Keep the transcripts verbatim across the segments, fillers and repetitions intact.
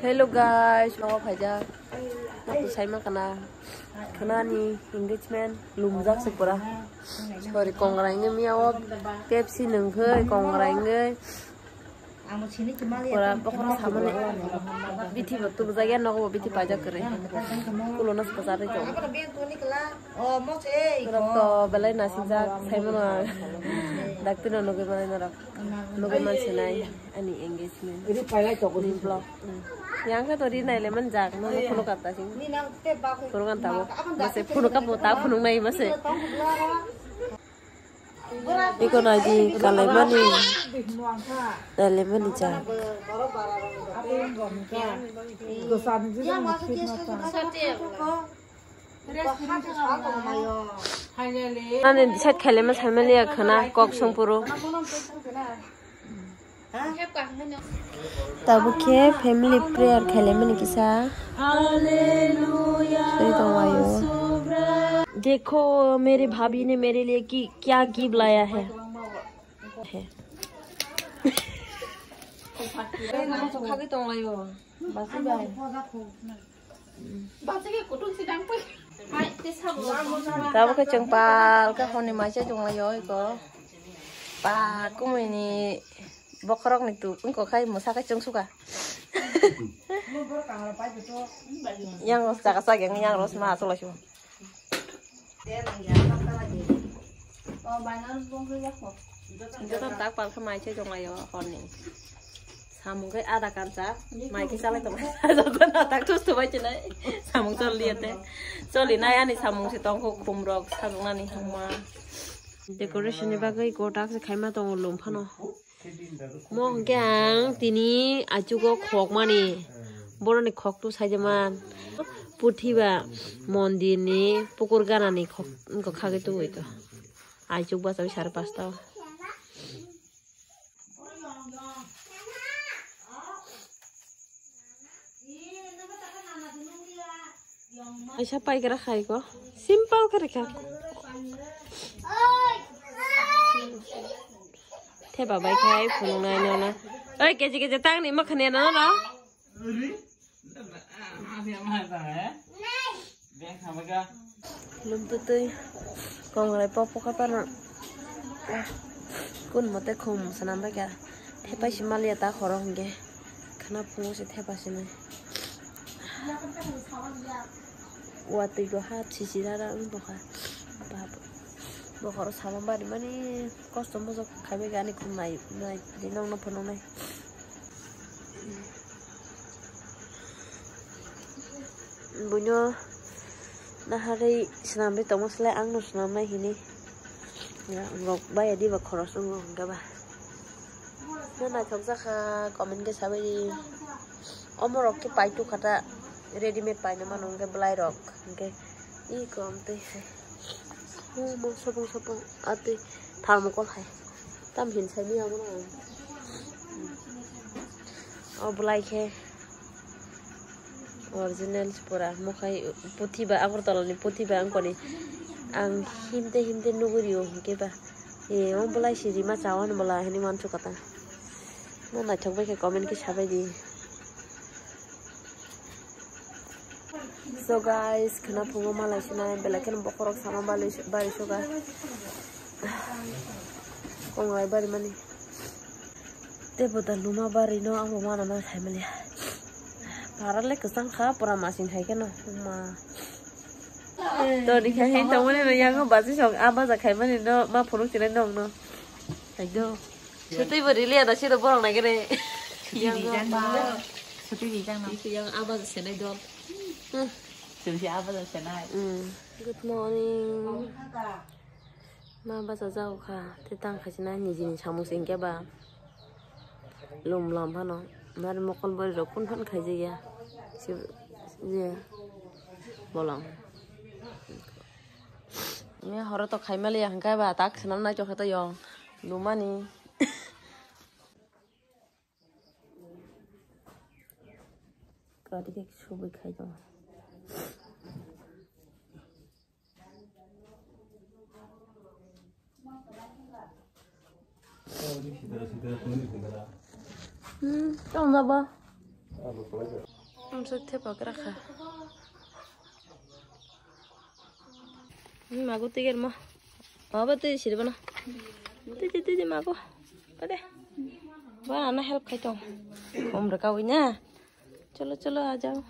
Hello guys, nogo phaijak. Matu saima kana. Khanani engagement lumjak se pura. Sorry, kongra inge miya o Pepsi nungkhe kongra inge. Pura bokhorok samani. Bithi bo tubujak ya, nogo bo bithi pajak kwrwi. Kulono se kwchar ri tongo. Norok to belai nasikjak, saimano ang. Dakti no nugwi manai norok. Nugwi mansinai ani engagement. Ni vlog. Yang khe to ri naile manjak, no phunuk kap ta sing. Phunuk kan tabo. Mase phunuk kap ta phunuk nai mase. Iko naidi kalaimani, kalaimani jak. Ani decide khailema saimaliya khana kok songphuru. Tabuk khe family prayer khaile mani kisa. Soi tong laio. देखो मेरे भाभी ने मेरे लिए की क्या गिफ्ट लाया है। Khagwi tong laio. Basi bai. Tabuk khe chwng pal khe horni mai se tong laio iko. Pa kumui ni bokhorok ni tu wngkok khai mwsa khai chwng suka. Yang ros chaka chak yang yang ros ma aswk lai su. Joto tak pal khe mai se tong laio horni. Samung khe ada kansa, mai khe salai tong. Joto na tak tus tu bai chinai. Samung chol liya te. Choli nai ani samung se tong kho khum rok sajwk nani huma. Decoration ni bagwi godak se khaima tongo lum phano. Mo hwnkhe ang tini achugo khokmani boroni khoktu saijaman puthi ba mondir ni pukur gana ni khok wngkha khagwi tubui to. Aichuk bachawi sare pasta o. Kaisa paikra khai ko. Simple khe rikha. Theba bai khai phunuknai nono. Oi, keji keji tangni makhani nono. Lumtutui kongrai pok pokha pano kun mote khum swnam bai kha. Thepai si maliya ta khoro hwnkhe khana phungo se thepa sinai. Watwi go ha sisi rara wng bokha. Bap, bokhoro samung bari mani kosto mojok khaibai gani khum nai nai di nongno phunuknai. Buino naharwi swnamwi tongma slai, ang no swnamnai hini. Rok baya diba khoros wngo hwnkhe ba. No naithok jakha, comment khe sabai di. Omo rok khe paitu khata, readymade paino mano hwnkhe bwlai rok hwnkhe. I kom twi hai. Omo sopong sopong atwi thermocol hai. Tam hin sai maya bono ang. O bwlai khe original pura mokhai puthi ba Agartala ni puthi ba ang koni ang himte himte nugwi rio hinkhe ba. E o bwlai si rima chawan bwla hinwi wansukha ta. No naithok bai khe comment khe sabai di. So guys, khwna phungo malai sinai, belai kheno bokhorok sama bari, bari suga. Kongai bari mani. Tebo da luma bari no abo mana ma sai mali. Para le kwchang kha, pura masing hai kheno. Ma. To ni kha hin tongmani no yango basi song a baja khai mani no ma phunuk sinai nong no. Hai do. Sutwi bo rili ada siro borok nai gere. Sutwi rijak no. Sutwi rijak no. Yang a baja senai dol. Chwng se abo da senai. Mm. Good morning. Ma bachajak kha, tei tang khaisina nijini samung se hinkhe ba lum lam phano. Nari mokol bwrwi rok kun phan khaijakya. Si, je, bolang. Ni horo to khaimaliya hinkhe ba tak swnam nai chokha to yong. Lumani. Kari khe subui khai tongo. Hmm, tong da ba? Amsa thepa krakha. Mago tiger ma. Aba twi siribana. Twi twi twi mago. Pade. Ba ana help khai tong. Om raka wina. Cholo cholo a jao.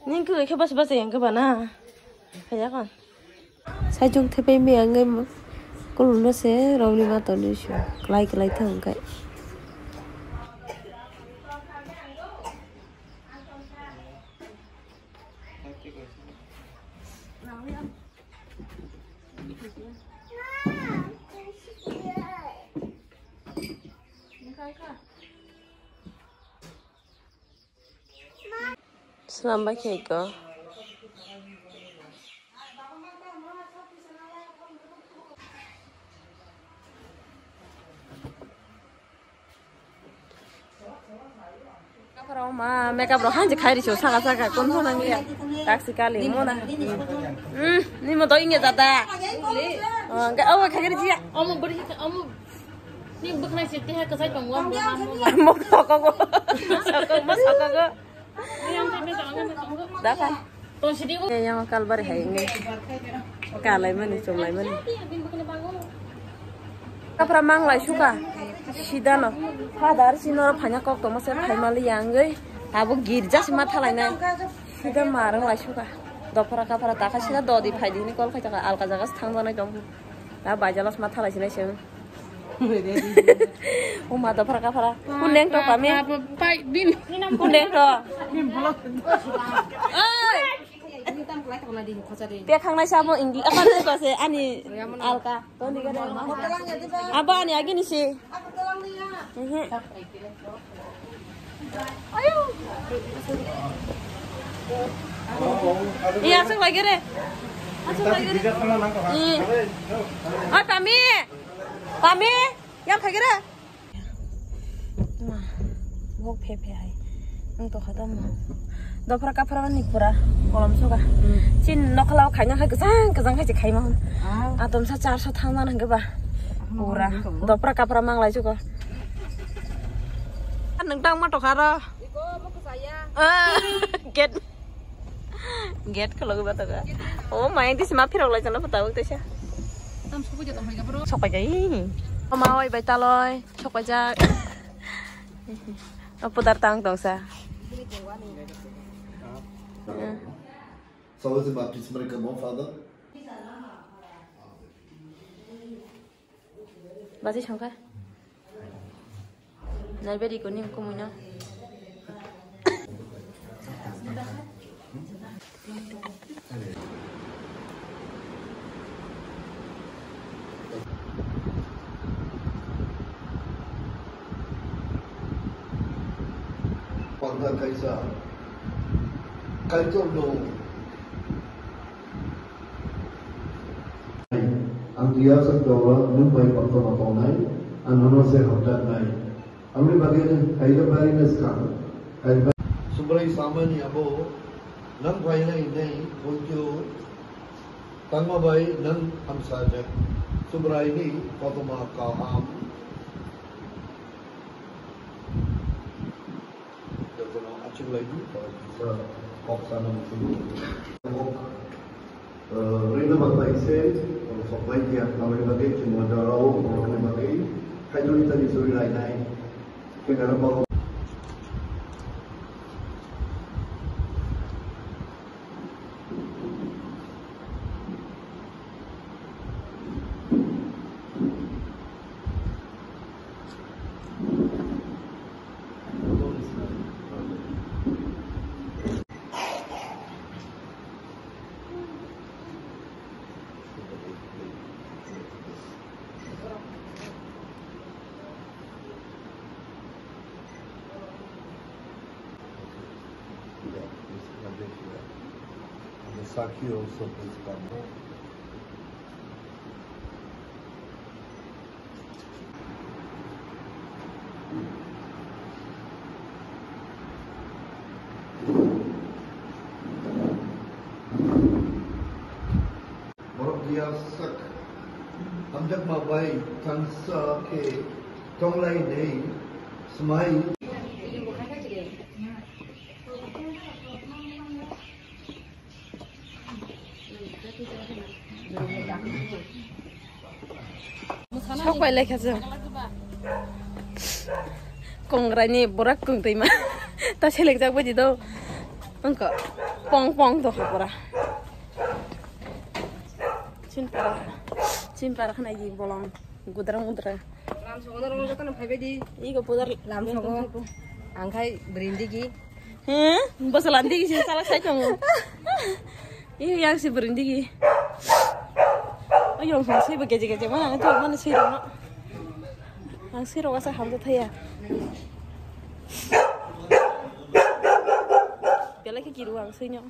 Ning khe khe bas bas yang khe bana. Khaya kon. Saichung thepai mi ang ngai mo. Kulun no se rong ni ma ton ni shu. Klai klai thang kai. Swnam bai khe iko. Makeup rok ma, makeup rok hanji khairi so saka saka kon thona ngiya. Taksi kali mona. Hmm, ni mo to inge jata. Oh, ga, oh, khagiri jiya. Omo beri, omo. Ni buknai siti ha kasai tongwa. Mo soko go. Soko, mo soko go. Dakan. Yang kalbari hai nge. Kalai mani, chumlai mani. Kapra manglai suka. Sidano. Padar sinoro phanya kok tomo se phaimali yang nge. Abo girja sima thalai nai. Sida marang lai suka. Dopra kapra taka sida dodi phaidi ni kol khai taka alka jaga thang donai tong. Ta bajalas ma thalai sinai se. O ma dopra kapra. Kuneng to kami. Kuneng to. Oi. Te khangnai samo English. Apa tu bahasa ani alka. Toni gana. Apa ani agi ni si. Mhm. Ayo. Iya, asuk lagi re. Asuk lagi re. Iya. Oi, Pami. Pami. Yang phai re. Ma, bok phe phe hai. Ang to khata ma. Dopra kapra ni pura kolom suka. Chin nokhalao khaina kha kwchang kwchang khai khaima. Atom sa char so thang man hangke ba. Pura. Dopra kapra manglai suka. Nang tang ma to kharo. Gate. Gate khulogwi ba to ga. O mai disi ma phirok lai jana pata uk tesa. Tam subu jata hoiga bro. Sok pai jai. Ma oi bai taloi. Sok pai ja. O pudar tang tong sa. Sawi se baptisma rikha mo, Father? Basi sangka. Nai beri ko nim kumui no. Pangka kaisa culture dong. Ang twiya sak jawa nwng bai koktoma tongnai, ang nono se hamjaknai. Aboni bagwi Hailabari ni swkang, Hailabari. Subrai samani abo nwng phainai hinwi buikhe tangma bai nwng hamsajak. Subraini koktoma kaham. Jotono achuk lai di, kisa kok sana muchung. Eh, rina bata ise, sok lai dia, aboni bagwi chuma jarao, borokni bagwi, khaijoni tani suri lai nai. Kena rok. Sakhi also please come. Borok dia sak hamjakma bai changsa khe tonglai nei smai. Sok bai laikha chwng. Kongrai ni borak kung twi ma. Ta selek jak bai di do. Angko pong pong to pura. Chin para. Chin para khna yi bolong. Gudra mudra. Lam sogo no rong joto no phaibai di. Iko pudar lam sogo. Ang khai brindigi. He? Basa landi ki sala sai tongo. Iko yang si brindigi. Ayong song si ba geje geje mana tu mana si rong. Ang si rong asa ham tu thaya. Belai ke kiru ang si nyo.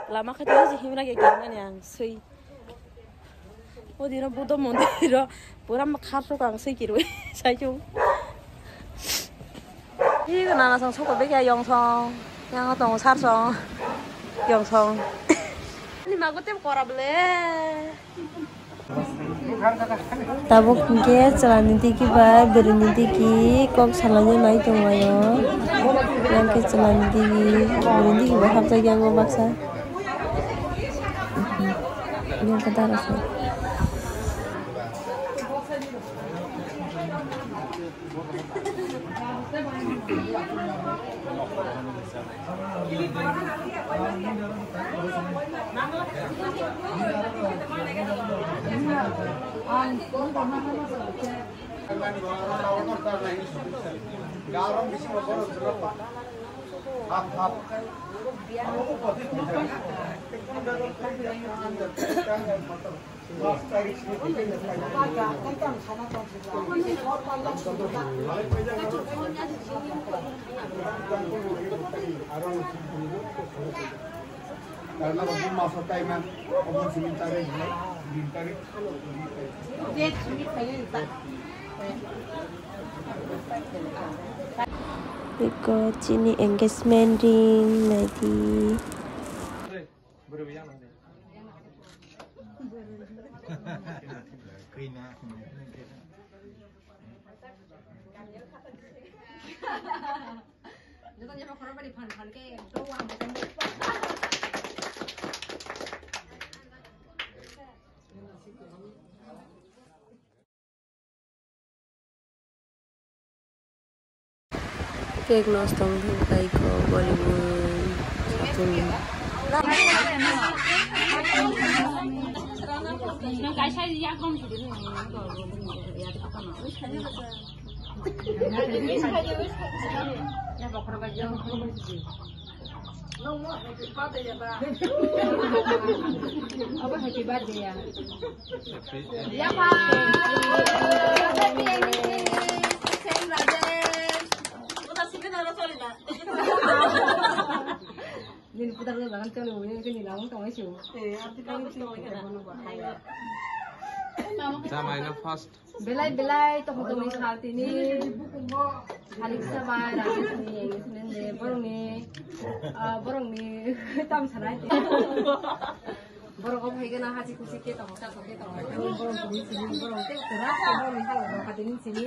Lama khe tei je himra khe kirmani ang swi. O dino Buddha mondir o pura ma khar sok ang swi kirwi sai chung. Hi nana song sok bege yong song. Yang tong sar song. Yong song. Ni mago tem kora ble. Tabuk hwnkhe chwlani digi bai bwrwini digi kok salaina nai tonglaio. Yang khe chwlani digi bwrwini digi bo hapjak yang o baksa. Yang khe dara se. Eko chini engagement ring naidi. Cake nosto wngkha khaiko Bollywood. Abo happy birthday ya. Yapa. Happy birthday. Same Rajesh. Nini putar bagan chalo, nini lamung tongwi siu. Jamaina first. Belai belai tong tong ni sal tini. Haliksa bai rajini nende borongni, ah, borongni tam sanai. Borok o phaigana hachi kusi ke tong ta ke tong. Borong tini sini borong te kura borong ni hala borong katini sini.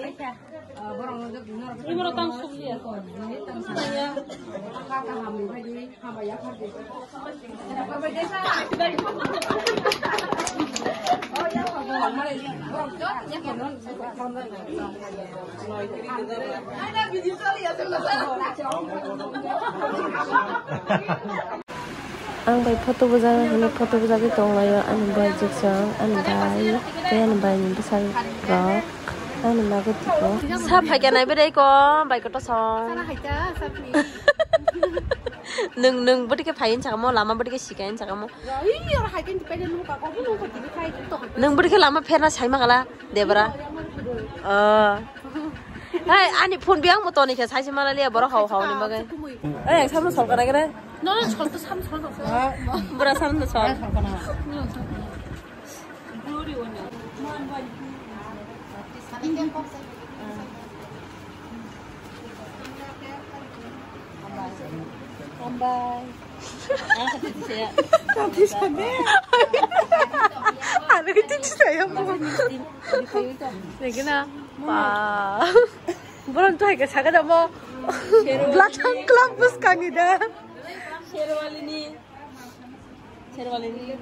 Ah, borong no jok nor. Ni borok tam suk ya. Ni tam sanai. Ka ka ham ni bai di. Ang bai photo bujak hwnwi photo bujagwi tonglaio ani bai jwksong ani bai tei ani bai ni bwsarok ani mago tiko. Sa phaikha nai bwrwi ko bai koto song. Nwng, nwng bwtwi khe phai hinwi sakamo, lama bwtwi khe sika hinwi sakamo. Nwng bwtwi khe lama pherna saima kala, Debra. Oh. Hai, ani phone bi ang mo toni khe saisi mala liya, borok hau hau ni bagwi. Ei, ang samno sol kana kene? No, no, sol to sam sol to. Bura samno sol. Hambai. Ano ka titi saya? Ano ka titi saya mo? Sige na. Wow. Borong to hai ka saga da mo. Blathang club bus kani da. Sherwalini. Sherwalini.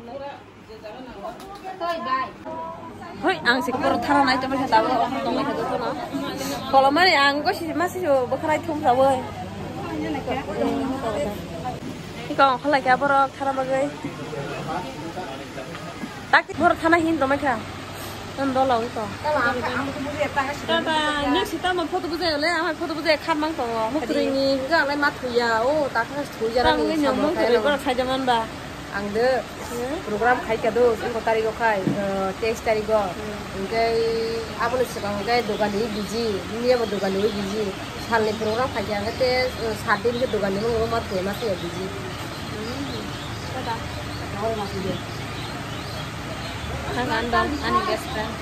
Hoi, ang si borok thana nai tongma khe tabuk tongma khe jotono. Kolomani ang go si masi bo khwnai thum sawi. Iko ang kholai kha borok thana bagwi. Tak borok thana hin tongma kha. Ang dolo iko. Tata, nek si tamo photo bujai le, ama photo bujai khan mang tongo. Mukring ni ga lai ma thuya, o ta kha thuya. Tamo ni nyom mukring borok khai jaman ba. Ang de program khai ka do, singko tarigo khai, eh, teis tarigo. Hingke aboni swkang hingke dogani biji, niya bo dogani biji. Salni program khai ka hingke te, eh, sat din ke dogani mo ma thwe ma se biji. Ang andam, ani best friend.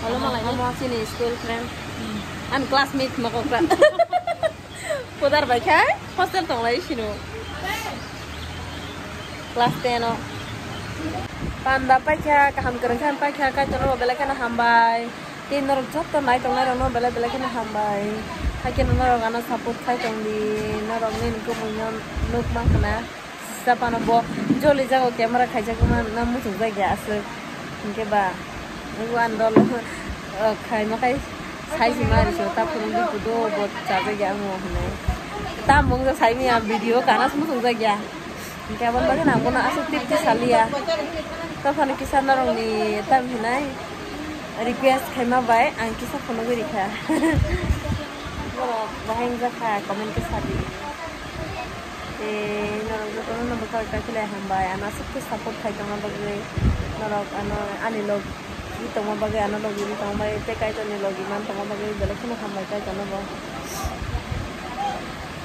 Olo malai mo sini school friend. Ani classmate ma kokra. Podar bai khai hostel tonglai sino. Class ten o. Panda paikha, kaham kwrwng khe paikha, kaitorno belai kheno hambai. Tei norok joto nai tongnai rokno belai belai kheno hambai. Haikhe norok ano support khai tongdi, norok nini kumui no nuk mankha na. Sisa phano bo joli jago camera khaijak ma na muchung jak ya aswk. Hinkhe ba, nukgo ani dol, o, khaima khai sai si ma ri se, ta phunukdi kudo bo chajak ya amo hinwi. Tamo wngkha sai manya video kana se muchung jak ya. Hinkhe aboni bagwi no ang bono aswk tip tip saliya. Tei phano kisa norokni tam hinai request khaima bai ang kisa phunugwi rikha. Borok bahai wngjakha comment khe sadi. Tei norok jotono no bwkha bwkha khe hambai, ano aswk khe support khai tongma bagwi, norok ano ani logi tongma bagwi, ano logi wngwi tongma bagwi, tei Kaitorni logi man tongma bagwi belai kheno hambai Kaitorno bo.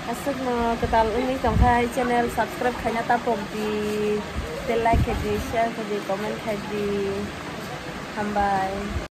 Aswkno kwtal wngwi tongkha, channel subscribe khaina ta pokdi, tei like khaidi, share khaidi, comment khaidi. Hambai.